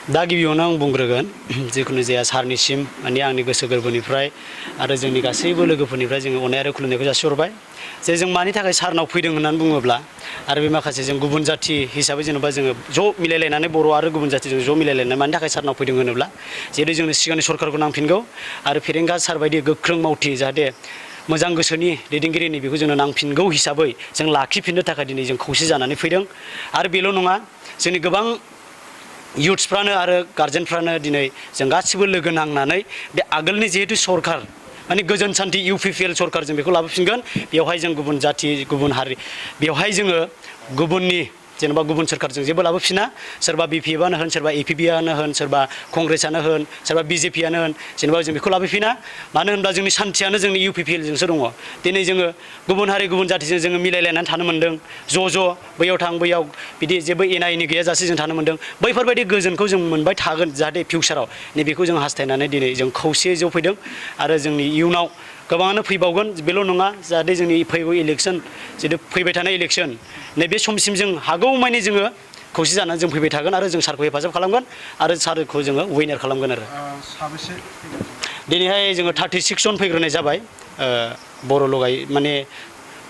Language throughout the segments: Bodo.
दा गिबियावनो आं बुंग्रोगोन जिखुनु जाया सारनिसिम माने आंनि गोसो गोरबोनिफ्राय आरो जोंनि गासैबो लोगोफोरनिफ्राय जोङो अननाय आरो खुलुमनायखौ जासिहरबाय जे जों मानि थाखाय सारनाव फैदों होननानै बुङोब्ला आरो बे माखासे जों गुबुन जाथि हिसाबै जेनेबा जोङो ज' मिलायलायनानै बर' आरो गुबुन जाथिजों ज' मिलायलायनानै मानि थाखाय सारनाव फैदों होनोब्ला जेरै जोंनो सिगांनि सरकारखौ नांफिनगौ आरो फेरेंगा सार बायदि गोख्रों मावथि जाहाथे मोजां गोसोनि दैदेनगिरिनि बेखौ जोंनो नांफिनगौ हिसाबै जों लाखिफिननो थाखाय दिनै जों खौसे जानानै फैदों आरो बेल' नङा जोंनि गोबां युथ्सफ्रानो आरो गार्जेनफ्रानो दिनै जों गासिबो लोगो नांनानै बे आगोलनि जिहेतु सरकार माने गोजोन सान्थि UPPL सरकार जों बेखौ लाबोफिनगोन बेवहाय जों गुबुन जाथि गुबुन हारि बेवहाय जोङो गुबुननि जेनेबा गुबुन सरकारजों जेबो लाबोफिना सोरबा BPFआनो होन सोरबा APBआनो होन सोरबा कंग्रेसआनो होन सोरबा BJPआनो होन जेनेबा जों बेखौ लाबोफिना मानो होनब्ला जोंनि सान्थियानो जोंनि UPPLजोंसो दङ दिनै जोङो गुबुन हारि गुबुन जाथिजों जोङो मिलायलायनानै थानो मोन्दों ज' बैयाव थां बैयाव बिदि जेबो एना एनि गैयाजासे जों थानो मोन्दों बैफोरबायदि गोजोनखौ जों मोनबाय थागोन जाहाथे फिउचाराव नैबेखौ जों हास्थायनानै दिनै जों खौसेयै ज' फैदों आरो जोंनि इयुनाव गोबाङानो फैबावगोन बेल' नङा जाहाथे जोंनि फैगौ इलेक्सन जितु फैबाय थानाय इलेक्सन नैबे समसिम जों हागौमानि जोङो खौसे जानानै जों फैबाय थागोन आरो जों सारखौ हेफाजाब खालामगोन आरो सारखौ जोङो विनार खालामगोन आरो साबेसे दिनैहाय जोङो 36 जन फैग्रोनाय जाबाय बर' लगाय माने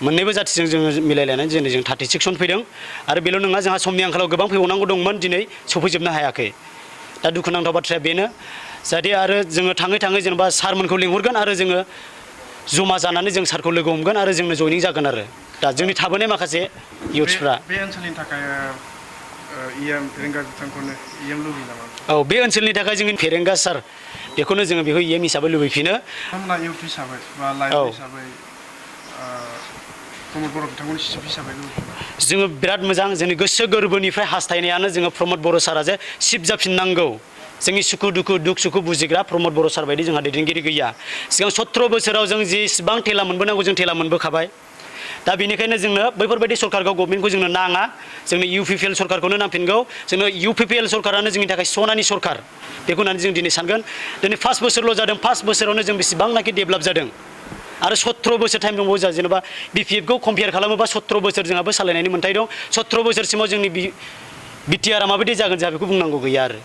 मोननैबो जाथिजों जोङो मिलायलायनानै दिनै जों 36 जन फैदों आरो बेल' नङा जोंहा समनि आंखालाव गोबां फैबावनांगौ दंमोन दिनै सफैजोबनो हायाखै दा दुखुनांथाव बाथ्राया बेनो जाहाथे आरो जोङो थाङै थाङै जेनेबा सारमोनखौ लिंहरगोन आरो जोङो जमा जानानै जों सारखौ लोगो हमगोन आरो जोंनो जयनिं जागोन आरो दा जोंनि थाबोनाय माखासे इयुथ्सफ्रा बे ओनसोलनि थाखाय फेरेंगा बिथांखौनो लुबैयो नामा औ बे ओनसोलनि थाखाय जोंनि फेरेंगा सार बेखौनो जोङो बेखौ हिसाबै लुबैफिनो इउथ हिसाबै बा लाइफ हिसाबै प्रमद बर' बिथांखौनि चिफ हिसाबै जोङो बिराद मोजां जोंनि गोसो गोरबोनिफ्राय हास्थायनायानो जोङो प्रमद बर' सारा जे चिफ जाफिननांगौ जोंनि सुखु सुखु बुजिग्रा प्रमद बर' सार बायदि जोंहा दैदेनगिरि गैया सिगां 17 बोसोराव जों जेसेबां थेला मोनबोनांगौ जों थेला मोनबोखाबाय दा बेनिखायनो जोंनो बैफोरबायदि सरकारखौ गभर्नमेन्टखौ जोंनो नाङा जोंनो UPPL सरकारखौनो नांफिनगौ जोंनो UPPL सरकारानो जोंनि थाखाय सनानि सरकार बेखौ होननानै जों दिनै सानगोन दिनै 5 बोसोरल' जादों 5 बोसोरावनो जों बेसेबांनाखि डेभेलप जादों आरो 17 बोसोर टाइम दंबावो जोंहा जेनेबा BPFखौ कम्पेयार खालामोबा 17 बोसोर जोंहाबो सालायनायनि मोन्थाय दं 17 बोसोरसिमाव जोंनि BTR माबायदि जागोन जोंहा बेखौ बुंनांगौ गैया आरो